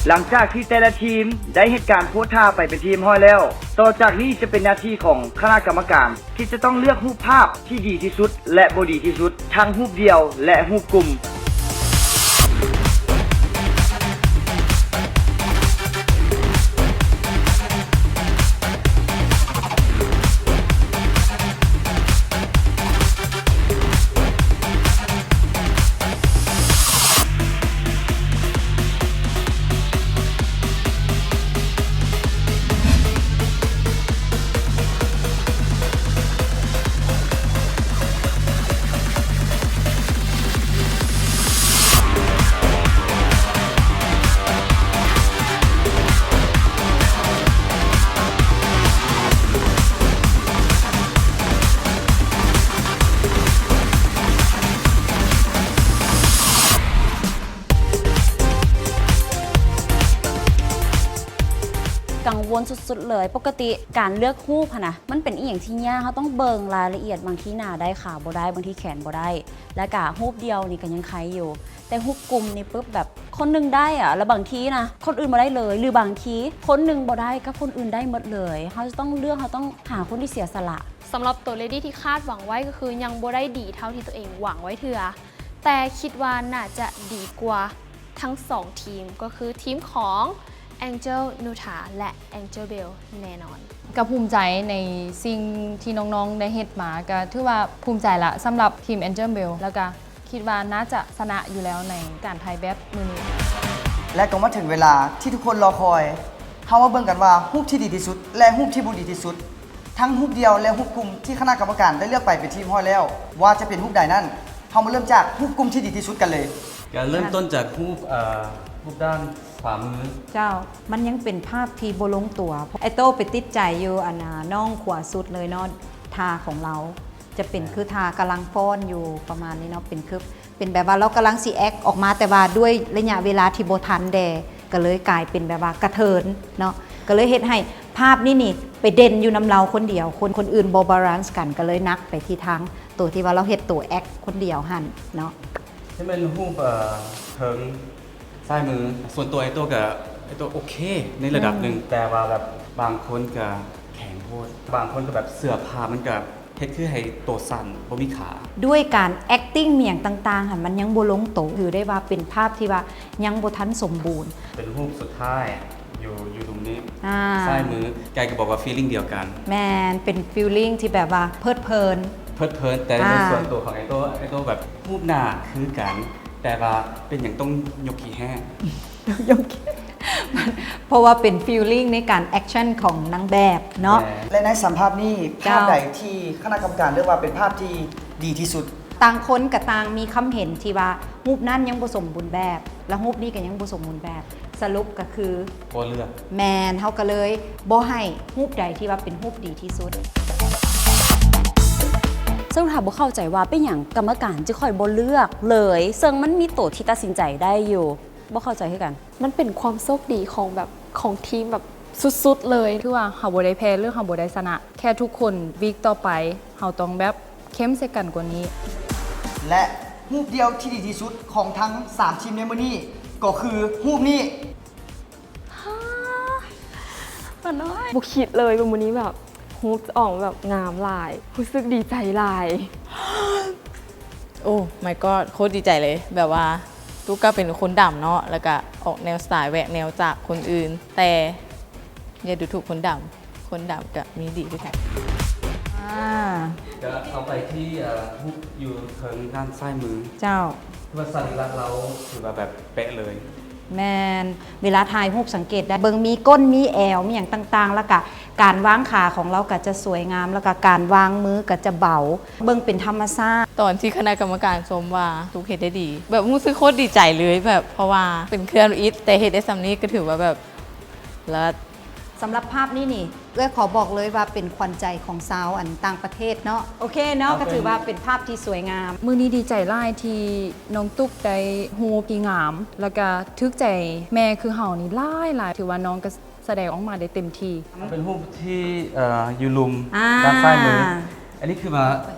ຫຼັງຈາກທີ່ແຕ່ລະທີມໄດ້ເຮັດການໂພສທ່າໄປເປັນທີ່ຮຽບຮ້ອຍແລ້ວ, ຕໍ່ຈາກນີ້ຈະເປັນໜ້າທີ່ຂອງຄະນະກຳມະການ ທີ່ຈະຕ້ອງເລືອກຮູບພາບທີ່ດີທີ່ສຸດ ແລະ ບໍ່ດີທີ່ສຸດ ທັງຮູບດ່ຽວ ແລະ ຮູບກຸ່ມ. ກັງວົນສຸດໆເລີຍ. ປົກກະຕິການເລືອກຮູບຫັ້ນນະ ມັນເປັນອີ່ຫຍັງທີ່ຍາກ, ເຮົາຕ້ອງເບິ່ງລາຍລະອຽດ, ບາງທີໜ້າໄດ້ ຂາບໍ່ໄດ້, ບາງທີແຂນບໍ່ໄດ້ ແລ້ວກະຮູບດຽວນີ້ກະຍັງໄຄຢູ່ ແຕ່ຮູບກຸ່ມນີ້ປຶບ ແບບຄົນໜຶ່ງໄດ້ອະ ແລ້ວບາງທີນະ ຄົນອື່ນບໍ່ໄດ້ເລີຍ ຫຼືບາງທີຄົນໜຶ່ງບໍ່ໄດ້ກັບຄົນອື່ນໄດ້ໝົດເລີຍ. ເຮົາຈະຕ້ອງເລືອກ, ເຮົາຕ້ອງຫາຄົນທີ່ເສຍສະຫຼະ. ສຳລັບໂຕເລດີ້ທີ່ຄາດຫວັງໄວ້ກໍຄືຍັງບໍ່ໄດ້ດີເທົ່າທີ່ຕົວເອງຫວັງໄວ້ເທື່ອ, ແຕ່ຄິດວ່າໜ້າຈະດີກວ່າທັງສອງທີມ, ກໍຄືທີມຂອງ Angel Nuta ແລະ Angel Bell ແນ່ນອນ. ກໍພູມໃຈໃນສິ່ງທີ່ນ້ອງໆໄດ້ເຮັດມາ, ກໍຖືວ່າພູມໃຈລະສຳລັບທີມ Angel Bell ແລ້ວກໍ ຄິດວ່າໜ້າຈະຊະນະຢູ່ແລ້ວໃນການຖ່າຍແບບມື້ນີ້. ແລະກໍມາເຖິງເວລາທີ່ທຸກຄົນລໍຄອຍ, ເຮົາມາເບິ່ງກັນວ່າຮູບທີ່ດີທີ່ສຸດ ແລະ ຮູບທີ່ບໍ່ດີທີ່ສຸດ ທັງຮູບດຽວ ແລະ ຮູບກຸ່ມທີ່ຄະນະກຳມະການໄດ້ເລືອກໄປເປັນທີ່ຮຽບຮ້ອຍແລ້ວ ວ່າຈະເປັນຮູບໃດນັ້ນ. ເຮົາມາເລີ່ມຈາກຮູບກຸ່ມທີ່ດີທີ່ສຸດກັນເລີຍ. ກໍເລີ່ມຕົ້ນຈາກຮູບ ເອີ ຮູບດ້ານຂວາມື. ເຈົ້າ, ມັນຍັງເປັນພາບທີ່ບໍ່ລົງຕົວ. ອ້າຍໂຕ້ໄປຕິດໃຈຢູ່ ອັນ ນ້ອງຂວາສຸດເລີຍເນາະ, ທ່າຂອງລາວ ຈະເປັນຄືທ່າກຳລັງຟ້ອນຢູ່ປະມານນີ້ເນາະ, ເປັນຄື ເປັນແບບວ່າລາວກຳລັງຊິແອັກອອກມາ, ແຕ່ວ່າດ້ວຍໄລຍະເວລາທີ່ບໍ່ທັນແດ່ ກໍເລີຍກາຍເປັນແບບວ່າກະເທີນເນາະ, ກໍເລີຍເຮັດໃຫ້ພາບນີ້ນີ້ໄປເດັ່ນຢູ່ນຳລາວຄົນດຽວ, ຄົນ ຄົນອື່ນບໍ່ບາລານສ໌ກັນ, ກໍເລີຍໜັກໄປທີ່ທາງໂຕທີ່ວ່າລາວເຮັດໂຕແອັກຄົນດຽວຫັ້ນເນາະ. ທີ່ແມ່ນຮູບ ເອີ ເທິງຊ້າຍມື, ສ່ວນຕົວອ້າຍໂຕ້ກໍ ອ້າຍໂຕ້ໂອເຄໃນລະດັບໜຶ່ງ, ອືມ ແຕ່ວ່າແບບບາງຄົນກໍແຂງໂພດ, ບາງຄົນກໍແບບເສື້ອຜ້າມັນກໍ ເຮັດຄືໃຫ້ໂຕສັ້ນ ບໍ່ມີຂາ. ດ້ວຍການແອັກຕິ້ງອີ່ຫຍັງຕ່າງໆຫັ້ນ ມັນຍັງບໍ່ລົງໂຕ, ຖືໄດ້ວ່າເປັນພາບທີ່ວ່າຍັງບໍ່ທັນສົມບູນ. ເປັນຮູບສຸດທ້າຍ ຢູ່ ຢູ່ລຸ່ມນີ້ ອາ ຊ້າຍມື, ໄກ່ກໍບອກວ່າຟີລລິ້ງດຽວກັນ. ແມ່ນ, ເປັນຟີລລິ້ງທີ່ແບບວ່າເພີດເພີນ. ເພີດເພີນ, ແຕ່ໃນ ອາ ສ່ວນຕົວຂອງອ້າຍໂຕ້, ອ້າຍໂຕ້ແບບຮູບໜ້າຄືກັນ, ແຕ່ວ່າເປັນຫຍັງຕ້ອງຍົກຂີ້ແຮ້? ຍົກຂີ້ ເພາະວ່າເປັນຟີລລິ້ງໃນການແອັກຊັນຂອງນາງແບບເນາະ. ແມ່ນ. ແລະໃນສາມພາບນີ້ ເຈົ້າ ພາບໃດທີ່ຄະນະກຳມະການເລືອກວ່າເປັນພາບທີ່ດີທີ່ສຸດ? ຕ່າງຄົນກໍຕ່າງມີຄຳເຫັນທີ່ວ່າຮູບນັ້ນຍັງບໍ່ສົມບູນແບບ ແລະຮູບນີ້ກໍຍັງບໍ່ສົມບູນແບບ. ສະຫຼຸບກໍຄືບໍ່ເລືອກ. ແມ່ນ, ເຮົາກໍເລີຍບໍ່ໃຫ້ຮູບໃດທີ່ວ່າເປັນຮູບດີທີ່ສຸດ. ສະຫຼຸບຖ້າບໍ່ເຂົ້າໃຈວ່າເປັນຫຍັງກຳມະການຈຶ່ງຄ່ອຍບໍ່ເລືອກເລີຍ, ເຊິ່ງມັນມີໂຕທີ່ຕັດສິນໃຈໄດ້ຢູ່. ບໍ່ເຂົ້າໃຈຄືກັນ. ມັນເປັນຄວາມໂຊກດີຂອງແບບ ຂອງທີມແບບສຸດໆເລີຍ. ຄືວ່າເຮົາບໍ່ໄດ້ແພ້ ຫຼື ເຮົາບໍ່ໄດ້ຊະນະ, ແຄ່ທຸກຄົນວີກຕໍ່ໄປ ເຮົາຕ້ອງແບບເຂັ້ມໃສ່ກັນກວ່ານີ້. ແລະຮູບດຽວທີ່ດີທີ່ສຸດຂອງທັງສາມທີມໃນມື້ນີ້ ກໍຄືຮູບນີ້. ບໍ່ຄິດເລີຍວ່າມື້ນີ້ແບບ ຮູບຈະອອກມາແບບງາມຫຼາຍ, ຮູ້ສຶກດີໃຈຫຼາຍ. Oh my god ໂຄດດີໃຈເລີຍ, ແບບວ່າຕຸກກະເປັນຄົນດຳເນາະ ແລ້ວກະອອກແນວສະໄຕແຫວກແນວຈາກຄົນອື່ນ, ແຕ່ຢ່າດູຖູກຄົນດຳ, ຄົນດຳກະມີດີຄືກັນ. ອ່າ ກະເອົາໄປທີ່ ເອີ ຮູບຢູ່ເທິງດ້ານຊ້າຍມື. ເຈົ້າ. ຄືວ່າສະລີລະລາວຖືວ່າແບບເປະເລີຍ. ແມ່ນ, ເວລາຖ່າຍຮູບສັງເກດໄດ້ ເບິ່ງມີກົ້ນ ມີແອວ ມີຫຍັງຕ່າງໆ ແລ້ວກະການວາງຂາຂອງລາວກະຈະສວຍງາມ ແລ້ວກະການວາງມືກະຈະເບົາ, ເບິ່ງເປັນທຳມະຊາດ. ຕອນທີ່ຄະນະກຳມະການຊົມວ່າຕຸກເຮັດໄດ້ດີ ແບບຮູ້ສຶກໂຄດດີໃຈເລີຍ, ແບບເພາະວ່າເປັນເຄື່ອງທຳອິດ ແຕ່ເຮັດໄດ້ສ່ຳນີ້ກໍຖືວ່າແບບເລີດ. ສຳລັບພາບນີ້ນີ້ ເອື້ອຍຂໍບອກເລີຍວ່າເປັນຂວັນໃຈຂອງຊາວ ອັນ ຕ່າງປະເທດເນາະ. ໂອເຄເນາະ, ກໍຖືວ່າເປັນພາບທີ່ສວຍງາມ. ມື້ນີ້ດີໃຈຫຼາຍທີ່ນ້ອງຕຸກໄດ້ຮູບທີ່ງາມ ແລ້ວກະຖືກໃຈແມ່ຄືເຮົານີ້ຫຼາຍໆ, ຖືວ່ານ້ອງກະສະແດງອອກມາໄດ້ເຕັມທີ່. ເປັນຮູບທີ່ ເອີ ຢູ່ລຸ່ມ ອ່າ ດ້ານຊ້າຍມື. ອັນນີ້ຄືວ່າ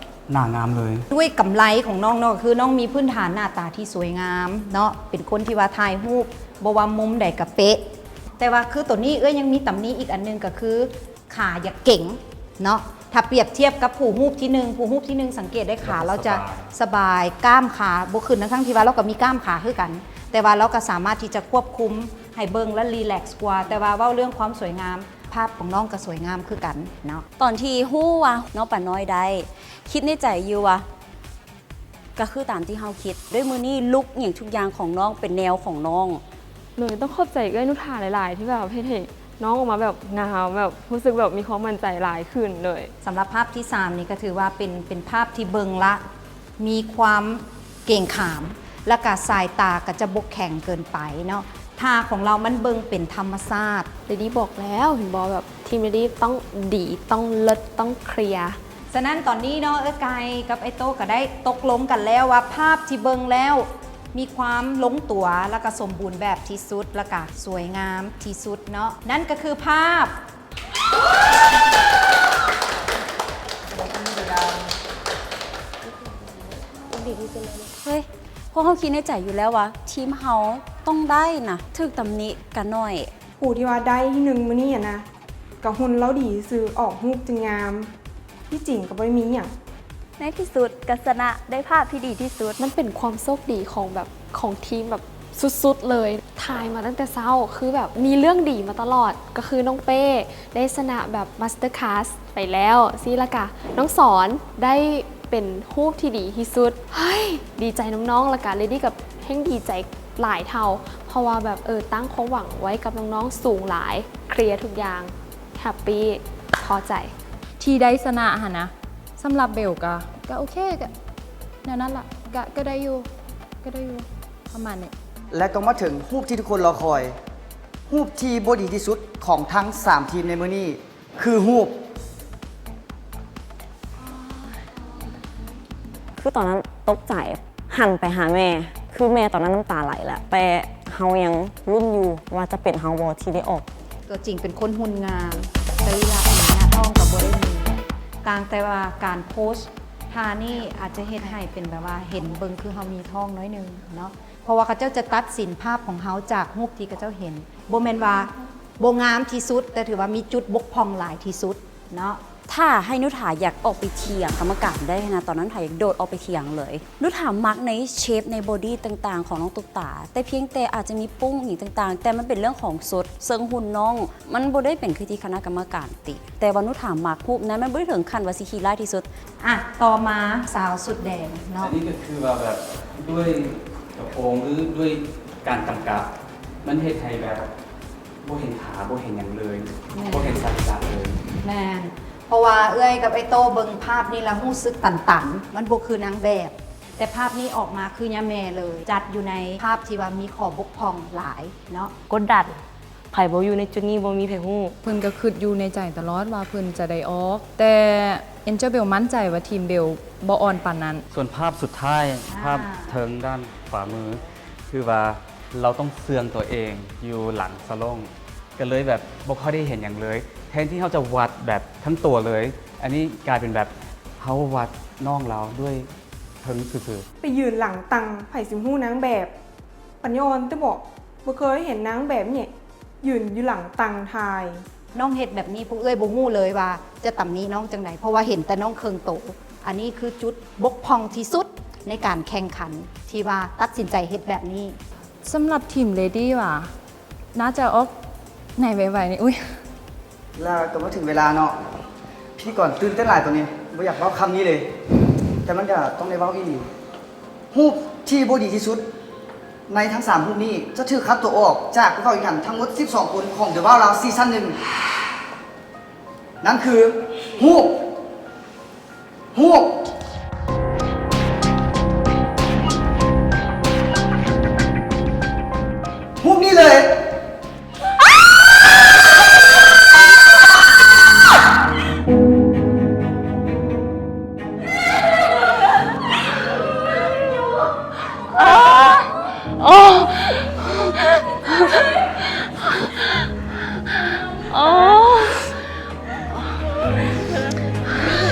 ໜ້າງາມເລີຍ. ດ້ວຍກຳໄລຂອງນ້ອງເນາະ ກໍຄືນ້ອງມີພື້ນຖານໜ້າຕາທີ່ສວຍງາມເນາະ ເປັນຄົນທີ່ວ່າຖ່າຍຮູບບໍ່ວ່າມຸມໃດກໍເປະ. ແຕ່ວ່າຄືໂຕນີ້ເອື້ອຍຍັງມີຕຳໜິອີກອັນໜຶ່ງ ກໍຄືຂາຢາກເກັງເນາະ. ຖ້າປຽບທຽບກັບຜູ້ຮູບທີໜຶ່ງ ຜູ້ຮູບທີໜຶ່ງສັງເກດໄດ້ຂາລາວຈະສະບາຍ ກ້າມຂາບໍ່ຂຶ້ນ ທັງໆທີ່ວ່າລາວກໍມີກ້າມຂາຄືກັນ ແຕ່ວ່າລາວກໍສາມາດທີ່ຈະຄວບຄຸມໃຫ້ເບິ່ງແລະຣີແລັກກວ່າ. ແຕ່ວ່າເວົ້າເລື່ອງຄວາມສວຍງາມ ພາບຂອງນ້ອງກໍສວຍງາມຄືກັນເນາະ. ຕອນທີ່ຮູ້ວ່ານ້ອງປານ້ອຍໄດ້ ຄິດໃນໃຈຢູ່ວ່າ ກໍຄືຕາມທີ່ເຮົາຄິດ. ດ້ວຍມື້ນີ້ລຸກຫຍັງທຸກຢ່າງຂອງນ້ອງເປັນແນວຂອງນ້ອງ. ໂດຍ ຕ້ອງຂອບໃຈເອື້ອຍນຸດຖາຫຼາຍໆ ທີ່ແບບເຮັດໃຫ້ນ້ອງອອກມາແບບງາມ ແບບຮູ້ສຶກແບບມີຄວາມໝັ້ນໃຈຫຼາຍຂຶ້ນເລີຍ. ສຳລັບພາບທີສາມນີ້ກໍຖືວ່າເປັນ ເປັນພາບທີ່ເບິ່ງລະມີຄວາມເກງຂາມ ແລ້ວກະສາຍຕາກໍຈະບໍ່ແຂງເກີນໄປເນາະ. ທ່າຂອງລາວມັນເບິ່ງເປັນທຳມະຊາດ. ເລດີ້ບອກແລ້ວ ເຫັນບໍ່ ແບບທີມເລດີ້ຕ້ອງດີ ຕ້ອງເລີດ ຕ້ອງເຄລຍ. ສະນັ້ນຕອນນີ້ເນາະ ເອື້ອຍໄກ່ກັບອ້າຍໂຕ້ກໍໄດ້ຕົກລົງກັນແລ້ວວ່າ ພາບທີ່ເບິ່ງແລ້ວມີຄວາມລົງຕົວ ແລ້ວກໍສົມບູນແບບທີ່ສຸດ ແລ້ວກໍສວຍງາມທີ່ສຸດເນາະ ນັ້ນກໍຄືພາບ ເຮີ້ຍ ພວກເຮົາຄິດໃນໃຈຢູ່ແລ້ວວ່າ ທີມເຮົາຕ້ອງໄດ້ນະ ຖືກຕຳໜິກະໜ້ອຍ. ຜູ້ທີ່ວ່າໄດ້ທີໜຶ່ງມື້ນີ້ຫັ້ນນະ ກະຫຸ່ນລາວດີຊື່ ອອກຮູບຈຶ່ງງາມ ທີ່ຈິງກໍບໍ່ໄດ້ມີຫຍັງ. ໃນທີ່ສຸດກໍຊະນະໄດ້ພາບທີ່ດີທີ່ສຸດ. ມັນເປັນຄວາມໂຊກດີຂອງແບບ ຂອງທີມແບບສຸດໆເລີຍ. ຖ່າຍມາຕັ້ງແຕ່ເຊົ້າ ຄືແບບມີເລື່ອງດີມາຕະຫຼອດ ກໍຄືນ້ອງເປ້ໄດ້ຊະນະແບບມາສເຕີຄາສໄປແລ້ວຊີ້ ແລ້ວກະນ້ອງສອນໄດ້ເປັນຮູບທີ່ດີທີ່ສຸດ. ເຮີ້ຍ ດີໃຈນຳນ້ອງ ແລ້ວກະເລດີ້ກໍແຮ່ງດີໃຈຫຼາຍເທົ່າ ເພາະວ່າແບບ ເອີ ຕັ້ງຄວາມຫວັງໄວ້ກັບນ້ອງໆສູງຫຼາຍ. ເຄລຍທຸກຢ່າງ ແຮັບປີ້ ພໍໃຈ. ທີ່ໄດ້ຊະນະຫັ້ນນະ ສຳລັບເບວກະ ກະໂອເຄ ກະແນວນັ້ນລະ ກະ ກະໄດ້ຢູ່ ກະໄດ້ຢູ່ ປະມານນີ້. ແລະກໍມາເຖິງຮູບທີ່ທຸກຄົນລໍຄອຍ ຮູບທີ່ບໍ່ດີທີ່ສຸດຂອງທັງສາມທີມໃນມື້ນີ້ ຄືຮູບ ຄືຕອນນັ້ນຕົກໃຈ ຫັນໄປຫາແມ່ ຄືແມ່ຕອນນັ້ນນ້ຳຕາໄຫຼແລ້ວ ແຕ່ເຮົາຍັງລຸ້ນຢູ່ວ່າຈະເປັນເຮົາບໍ່ທີ່ໄດ້ອອກ. ຕົວຈິງເປັນຄົນຫຸ່ນງາມ ສະລີລະດີ ໜ້າທ້ອງກໍບໍ່ໄດ້ມີ ຕ່າງແຕ່ວ່າການໂພສທ່ານີ້ອາດຈະເຮັດໃຫ້ເປັນແບບວ່າເຫັນເບິ່ງຄືເຮົາມີທ້ອງໜ້ອຍໜຶ່ງເນາະ ເພາະວ່າເຂົາເຈົ້າຈະຕັດສິນພາບຂອງເຮົາຈາກຮູບທີ່ເຂົາເຈົ້າເຫັນ ບໍ່ແມ່ນວ່າບໍ່ງາມທີ່ສຸດ ແຕ່ຖືວ່າມີຈຸດບົກຜ່ອງຫຼາຍທີ່ສຸດເນາະ. ຖ້າໃຫ້ນຸຖາຢາກອອກໄປຖຽງກຳມະການໄດ້ນະ ຕອນນັ້ນຖາຢາກໂດດອອກໄປຖຽງເລີຍ. ນຸຖາມັກໃນເຊບ ໃນບໍດີ້ຕ່າງໆຂອງນ້ອງຕຸກຕາ ແຕ່ພຽງແຕ່ອາດຈະມີປຸ້ງອີ່ຫຍັງຕ່າງໆ ແຕ່ມັນເປັນເລື່ອງຂອງສົດ ເຊິ່ງຫຸ່ນນ້ອງມັນບໍ່ໄດ້ເປັນຄືທີ່ຄະນະກຳມະການຕິ ແຕ່ວ່ານຸຖາມັກຮູບນັ້ນ ມັນບໍ່ໄດ້ເຖິງຂັ້ນວ່າຊິຂີ້ຮ້າຍທີ່ສຸດ. ອ່ະ ຕໍ່ມາສາວສຸດແດງເນາະ. ອັນນີ້ກໍຄືວ່າແບບດ້ວຍກະໂປງ ຫຼືດ້ວຍການກຳກັບ ມັນເຮັດໃຫ້ແບບບໍ່ເຫັນຂາ ບໍ່ເຫັນຫຍັງເລີຍ ແມ່ນ ບໍ່ເຫັນສະລີລະເລີຍ. ແມ່ນ ເພາະວ່າເອື້ອຍກັບອ້າຍໂຕ້ເບິ່ງພາບນີ້ລະຮູ້ສຶກຕັນໆ ມັນບໍ່ຄືນາງແບບ ແຕ່ພາບນີ້ອອກມາຄືຍາແມ່ເລີຍ ຈັດຢູ່ໃນພາບທີ່ວ່າມີຂໍ້ບົກຜ່ອງຫຼາຍເນາະ. ກົດດັນ ໃຜບໍ່ຢູ່ໃນຈຸດນີ້ບໍ່ມີໃຜຮູ້. ເພິ່ນກໍຄິດຢູ່ໃນໃຈຕະຫຼອດວ່າເພິ່ນຈະໄດ້ອອກ ແຕ່ Angel ເບວໝັ້ນໃຈວ່າທີມເບວບໍ່ອ່ອນປານນັ້ນ. ສ່ວນພາບສຸດທ້າຍ ອ່າ ພາບເທິງດ້ານຂວາມື ຄືວ່າລາວຕ້ອງເຊື່ອງຕົວເອງຢູ່ຫຼັງສະໂລ່ງ ກໍເລີຍແບບບໍ່ຄ່ອຍໄດ້ເຫັນຫຍັງເລີຍ ແທນທີ່ເຮົາຈະວັດແບບທັງຕົວເລີຍ ອັນນີ້ກາຍເປັນແບບເຮົາວັດນ້ອງລາວດ້ວຍເທິງຊື່ໆ. ໄປຢືນຫຼັງຕັງ ໃຜຊິຮູ້ນາງແບບ ປັນຍາອ່ອນແຕ່ບໍ ບໍ່ເຄີຍເຫັນນາງແບບນີ້ ຢືນຢູ່ຫຼັງຕັງຖ່າຍ. ນ້ອງເຮັດແບບນີ້ ພວກເອື້ອຍບໍ່ຮູ້ເລີຍວ່າຈະຕຳໜິນ້ອງຈັ່ງໃດ ເພາະວ່າເຫັນແຕ່ນ້ອງເຄິ່ງໂຕ. ອັນນີ້ຄືຈຸດບົກຜ່ອງທີ່ສຸດໃນການແຂ່ງຂັນ ທີ່ວ່າຕັດສິນໃຈເຮັດແບບນີ້. ສຳລັບທີມເລດີ້ຫວາ ໜ້າຈະອອກໃນໄວໆນີ້ ອຸ້ຍ. ແລ້ວກໍມາເຖິງເວລາເນາະ ພິທີກອນຕື່ນເຕັ້ນຫຼາຍຕອນນີ້ ບໍ່ຢາກເວົ້າຄຳນີ້ເລີຍ ແຕ່ມັນກໍຕ້ອງໄດ້ເວົ້າອີ່ຫຼີ. ຮູບທີ່ບໍ່ດີທີ່ສຸດໃນທັງສາມຮູບນີ້ ຈະຖືກຄັດຕົວອອກຈາກຜູ້ເຂົ້າແຂ່ງຂັນທັງໝົດສິບສອງຄົນຂອງ The Vow Love ຊີຊັນໜຶ່ງ ນັ້ນຄື ຮູບ ຮູບ ຮູບນີ້ເລີຍ.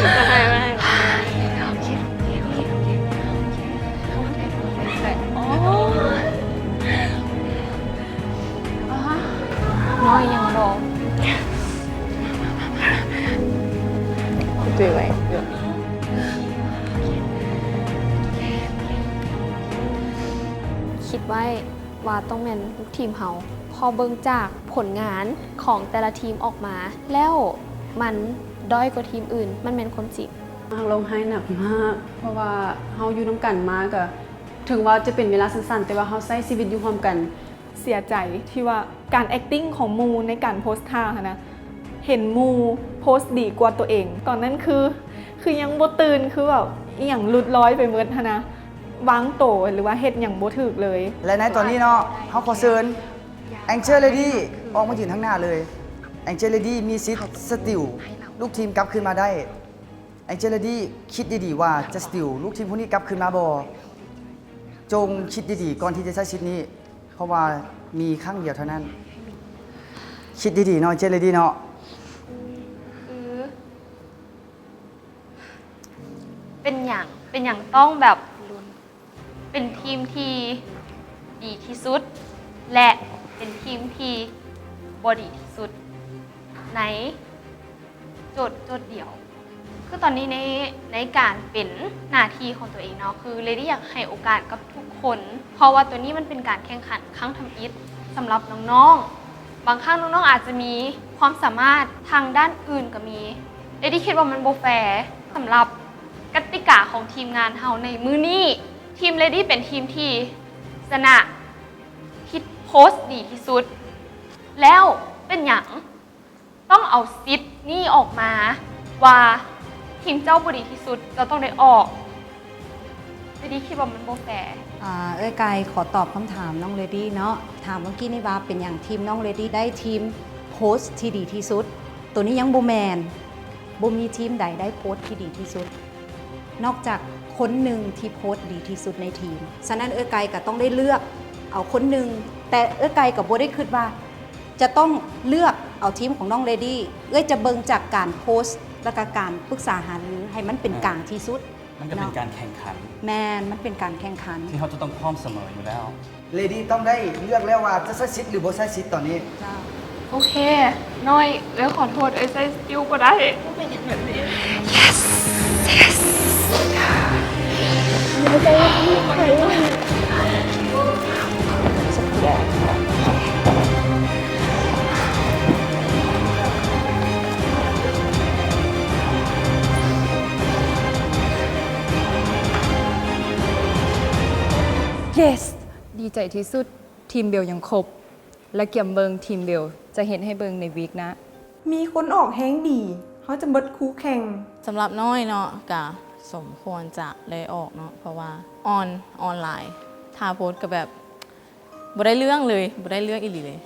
ບໍ່ໄດ້ ບໍ່ໄດ້ ບໍ່ໄດ້ ໂອເຄ ຄິດໄວ້ວ່າຕ້ອງແມ່ນລູກທີມເຮົາ ເພາະເບິ່ງຈາກຜົນງານຂອງແຕ່ລະທີມອອກມາແລ້ວ ມັນດ້ອຍກວ່າທີມອື່ນ ມັນແມ່ນຄວາມຈິງ. ຮັກຮ້ອງໄຫ້ໜັກມາກ ເພາະວ່າເຮົາຢູ່ນຳກັນມາ ກະເຖິງວ່າຈະເປັນເວລາສັ້ນໆ ແຕ່ວ່າເຮົາໃຊ້ຊີວິດຢູ່ຮ່ວມກັນ. ເສຍໃຈທີ່ວ່າການແອັກຕິງຂອງໝູ່ໃນການໂພສທ່າຫັ້ນນະ ເຫັນໝູ່ໂພສດີກວ່າໂຕເອງ ຕອນນັ້ນຄື ຄືຍັງບໍ່ຕື່ນ ຄືແບບອີ່ຫຍັງຫຼຸດລອຍໄປໝົດຫັ້ນນະ ວາງໂຕ ຫຼືວ່າເຮັດຫຍັງບໍ່ຖືກເລີຍ. ແລະໃນຕອນນີ້ເນາະ ເຮົາຂໍເຊີນ Angel Lady ອອກມາຢືນທາງໜ້າເລີຍ. Angel Lady ມີສິດສະຕິວລູກທີມກັບຄືນມາໄດ້. Angel Lady ຄິດດີໆວ່າຈະສະຕິວລູກທີມພວກນີ້ກັບຄືນມາບໍ່? ຈົ່ງຄິດດີໆກ່ອນທີ່ຈະໃຊ້ສິດນີ້ ເພາະວ່າມີຄັ້ງດຽວເທົ່ານັ້ນ. ຄິດດີໆເນາະ Angel Lady ເນາະ. ຄື ເປັນຫຍັງ ເປັນຫຍັງຕ້ອງແບບ ເປັນທີມທີ່ດີທີ່ສຸດ ແລະ ເປັນທີມທີ່ບໍ່ດີທີ່ສຸດ ໃນໂຈດໂຈດດຽວ? ຄືຕອນນີ້ໃນ ໃນການເປັນໜ້າທີ່ຂອງຕົວເອງເນາະ ຄື Lady ຢາກໃຫ້ໂອກາດກັບທຸກຄົນ ເພາະວ່າໂຕນີ້ມັນເປັນການແຂ່ງຂັນຄັ້ງທຳອິດສຳລັບນ້ອງໆ. ບາງຄັ້ງນ້ອງໆອາດຈະມີຄວາມສາມາດທາງດ້ານອື່ນກໍມີ. Lady ຄິດວ່າມັນບໍ່ແຟສຳລັບກະຕິກາຂອງທີມງານເຮົາໃນມື້ນີ້. ທີມ Lady ເປັນທີມທີ່ຊະນະ ທີ່ໂພສດີທີ່ສຸດ ແລ້ວເປັນຫຍັງ ຕ້ອງເອົາສິດນີ້ອອກມາວ່າທີມເຈົ້າບໍ່ດີທີ່ສຸດ ເຈົ້າຕ້ອງໄດ້ອອກ. ເລດີ້ຄິດວ່າມັນບໍ່ແຟ. ອາ ເອື້ອຍໄກ່ຂໍຕອບຄຳຖາມນ້ອງເລດີ້ເນາະ. ຖາມເມື່ອກີ້ນີ້ວ່າເປັນຫຍັງທີມນ້ອງເລດີ້ໄດ້ທີມໂພສທີ່ດີທີ່ສຸດ? ໂຕນີ້ຍັງບໍ່ແມ່ນ. ບໍ່ມີທີມໃດໄດ້ໂພສທີ່ດີທີ່ສຸດ ນອກຈາກຄົນໜຶ່ງທີ່ໂພສດີທີ່ສຸດໃນທີມ. ສະນັ້ນເອື້ອຍໄກ່ກໍຕ້ອງໄດ້ເລືອກເອົາຄົນໜຶ່ງ ແຕ່ເອື້ອຍໄກ່ກໍບໍ່ໄດ້ຄິດວ່າ ຈະຕ້ອງເລືອກເອົາທີມຂອງນ້ອງເລດີ້. ເອື້ອຍຈະເບິ່ງຈາກການໂພສ ແລ້ວກະການປຶກສາຫາລືໃຫ້ມັນເປັນກາງທີ່ສຸດ. ມັນກໍເປັນການແຂ່ງຂັນ. ແມ່ນ ມັນເປັນການແຂ່ງຂັນ ທີ່ເຮົາຈະຕ້ອງພ້ອມສະເໝີຢູ່ແລ້ວ. ເລດີ້ຕ້ອງໄດ້ເລືອກແລ້ວວ່າຈະໃຊ້ສິດຫຼືບໍ່ໃຊ້ສິດຕອນນີ້. ເຈົ້າ. ໂອເຄ ນ້ອຍ ເອື້ອຍຂໍໂທດ ເອື້ອຍໃຊ້ສະກິວບໍ່ໄດ້. Yes yes. Yes. ດີໃຈທີ່ສຸດ ທີມເບວຍັງຄົບ ແລະ ກຽມເບິ່ງທີມເບວຈະເຮັດໃຫ້ເບິ່ງໃນວີກໜ້າ. ມີຄົນອອກແຮງດີ ເຮົາຈະເບິດຄູ່ແຂ່ງ. ສຳລັບນ້ອຍເນາະ ກະສົມຄວນຈະໄດ້ອອກເນາະ ເພາະວ່າອ່ອນ ອ່ອນຫຼາຍ ຖ້າໂພສກໍແບບບໍ່ໄດ້ເລື່ອງເລີຍ ບໍ່ໄດ້ເລື່ອງອີ່ຫຼີເລີຍ.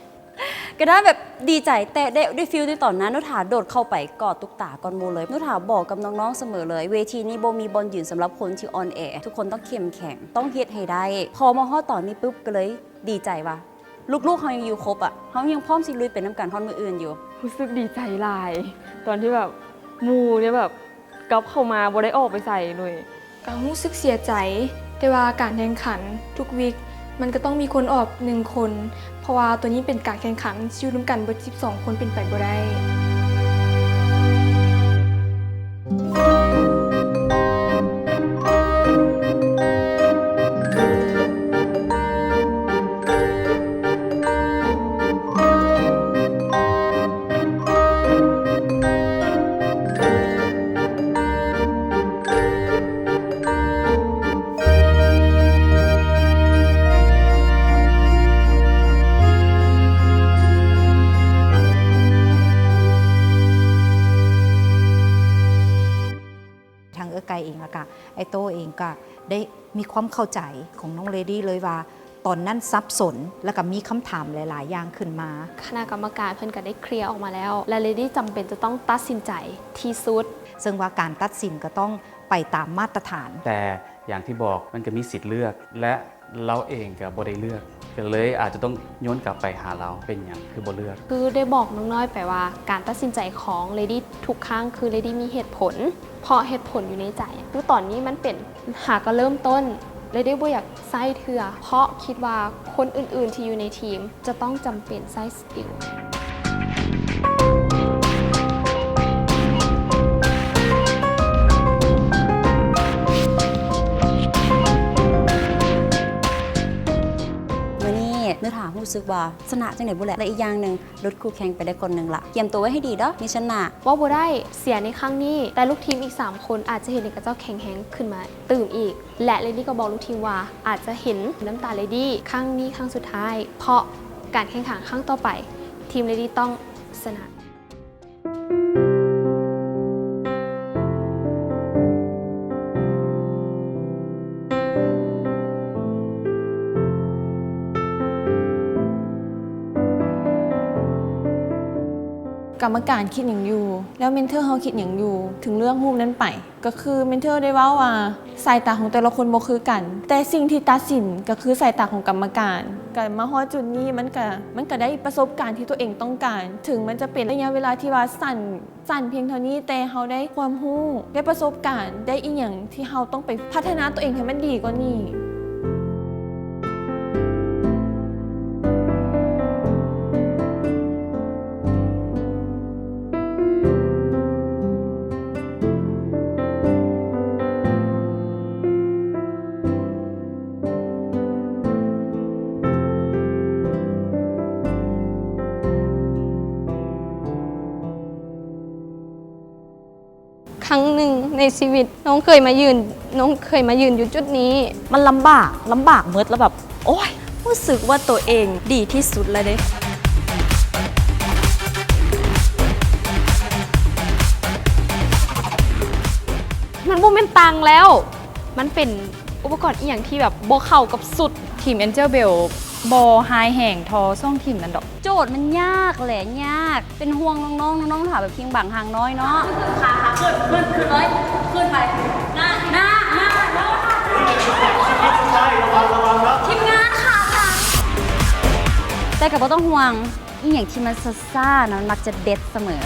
ກໍໄດ້ແບບດີໃຈ ແຕ່ໄດ້ ໄດ້ຟີລໃນຕອນນັ້ນ ນຸຖາໂດດເຂົ້າໄປກອດຕຸກຕາກ່ອນໝູ່ເລີຍ. ນຸຖາບອກກັບນ້ອງໆສະເໝີເລີຍ ເວທີນີ້ບໍ່ມີບ່ອນຢືນສຳລັບຄົນທີ່ອ່ອນແອ ທຸກຄົນຕ້ອງເຂັ້ມແຂງ ຕ້ອງເຮັດໃຫ້ໄດ້. ພໍມາຮອດຕອນນີ້ປຶບ ກໍເລີຍດີໃຈວ່າ ລູກໆເຮົາຍັງຢູ່ຄົບອະ ເຮົາຍັງພ້ອມຊິລຸຍໄປນຳກັນຮອດມື້ອື່ນຢູ່. ຮູ້ສຶກດີໃຈຫຼາຍ ຕອນທີ່ແບບໝູ່ນີ້ແບບກັບເຂົ້າມາ ບໍ່ໄດ້ອອກໄປໃສເລີຍ. ກໍຮູ້ສຶກເສຍໃຈ ແຕ່ວ່າການແຂ່ງຂັນທຸກວີກ ມັນກໍຕ້ອງມີຄົນອອກໜຶ່ງຄົນ ເພາະວ່າໂຕນີ້ເປັນການແຂ່ງຂັນ ຊິຢູ່ນຳກັນເບິດສິບສອງຄົນເປັນໄປບໍ່ໄດ້. ທັງເອື້ອຍໄກ່ເອງ ແລ້ວກະອ້າຍໂຕ້ເອງ ກະໄດ້ມີຄວາມເຂົ້າໃຈຂອງນ້ອງເລດີ້ເລີຍວ່າ ຕອນນັ້ນສັບສົນ ແລ້ວກະມີຄຳຖາມຫຼາຍໆຢ່າງຂຶ້ນມາ. ຄະນະກຳມະການເພິ່ນກະໄດ້ເຄລຍອອກມາແລ້ວ ແລະ ເລດີ້ຈຳເປັນຈະຕ້ອງຕັດສິນໃຈທີ່ສຸດ. ເຊິ່ງວ່າການຕັດສິນກໍຕ້ອງໄປຕາມມາດຕະຖານ. ແຕ່ຢ່າງທີ່ບອກ ມັນກໍມີສິດເລືອກ ແລະ ລາວເອງກໍບໍ່ໄດ້ເລືອກ ກໍເລີຍອາດຈະຕ້ອງໂຍນກັບໄປຫາລາວ ເປັນຫຍັງຄືບໍ່ເລືອກ? ຄືໄດ້ບອກນ້ອງນ້ອຍໄປວ່າ ການຕັດສິນໃຈຂອງເລດີ້ທຸກຄັ້ງ ຄືເລດີ້ມີເຫດຜົນ ເພາະເຫດຜົນຢູ່ໃນໃຈ. ຄືຕອນນີ້ມັນເປັນ ຫາກໍເລີ່ມຕົ້ນ ເລດີ້ບໍ່ຢາກໃຊ້ເທື່ອ ເພາະຄິດວ່າຄົນອື່ນໆທີ່ຢູ່ໃນທີມຈະຕ້ອງຈຳເປັນໃຊ້ສະກິວ. ເ ຖ້າຮູ້ສຶກວ່າຊະນະຈັ່ງໃດບໍ່ແຫຼະ ແລະ ອີກຢ່າງໜຶ່ງ ຫຼຸດຄູ່ແຂ່ງໄປໄດ້ຄົນໜຶ່ງລະ ກຽມໂຕໄວ້ໃຫ້ດີເດີ້ ມີຊະນະ. ເວົ້າບໍ່ໄດ້ ເສຍໃນຄັ້ງນີ້ ແຕ່ລູກທີມອີກສາມຄົນອາດຈະເຮັດໃຫ້ຂະເຈົ້າແຂງແຮງຂຶ້ນມາຕື່ມອີກ ແລະ ເລດີ້ກໍບອກລູກທີມວ່າ ອາດຈະເຫັນນ້ຳຕາເລດີ້ຄັ້ງນີ້ຄັ້ງສຸດທ້າຍ ເພາະການແຂ່ງຂັນຄັ້ງຕໍ່ໄປ ທີມເລດີ້ຕ້ອງຊະນະ. ກຳມະການຄິດຫຍັງຢູ່ ແລ້ວເມັນເທີເຮົາຄິດຫຍັງຢູ່ ເຖິງເລືອກຮູບນັ້ນໄປ? ກໍຄືເມັນເທີໄດ້ເວົ້າວ່າ ສາຍຕາຂອງແຕ່ລະຄົນບໍ່ຄືກັນ, ແຕ່ສິ່ງທີ່ຕັດສິນກໍຄືສາຍຕາຂອງກຳມະການ. ກໍມາຮອດຈຸດນີ້ ມັນກໍ ມັນກໍໄດ້ປະສົບການທີ່ຕົວເອງຕ້ອງການ, ເຖິງມັນຈະເປັນໄລຍະເວລາທີ່ວ່າສັ້ນ ສັ້ນພຽງເທົ່ານີ້, ແຕ່ເຮົາໄດ້ຄວາມຮູ້, ໄດ້ປະສົບການ, ໄດ້ອີ່ຫຍັງທີ່ເຮົາຕ້ອງໄປພັດທະນາຕົວເອງໃຫ້ມັນດີກວ່ານີ້. ຄັ້ງໜຶ່ງໃນຊີວິດ ນ້ອງເຄີຍມາຢືນ ນ້ອງເຄີຍມາຢືນຢູ່ຈຸດນີ້. ມັນລຳບາກ ລຳບາກໝົດ ແລ້ວແບບ ໂອ້ຍ ຮູ້ສຶກວ່າໂຕເອງດີທີ່ສຸດແລ້ວເດ້. ມັນບໍ່ແມ່ນຕັງແລ້ວ ມັນເປັນອຸປະກອນອີ່ຫຍັງທີ່ແບບບໍ່ເຂົ້າກັບຊຸດ. ທີມ Angel Bell ບໍ່ຮ້າຍແຮງທໍ່ສອງທີມນັ້ນດອກ. ໂຈດມັນຍາກແຫຼະ ຍາກ. ເປັນຫ່ວງນ້ອງໆ ນ້ອງໆ ຖ້າແບບພິງບັງຫ່າງນ້ອຍເນາະ. ຂຶ້ນ ຂຶ້ນ ຂຶ້ນ ຂຶ້ນເລີຍ ຂຶ້ນໄປ ໜ້າ ໜ້າ ໜ້າ ທີມງານຂາຫຼັງ. ແຕ່ກໍບໍ່ຕ້ອງຫ່ວງ ອີ່ຫຍັງທີ່ມັນຊ້າໆ ນະ ມັນມັກຈະເດັດສະເໝີ.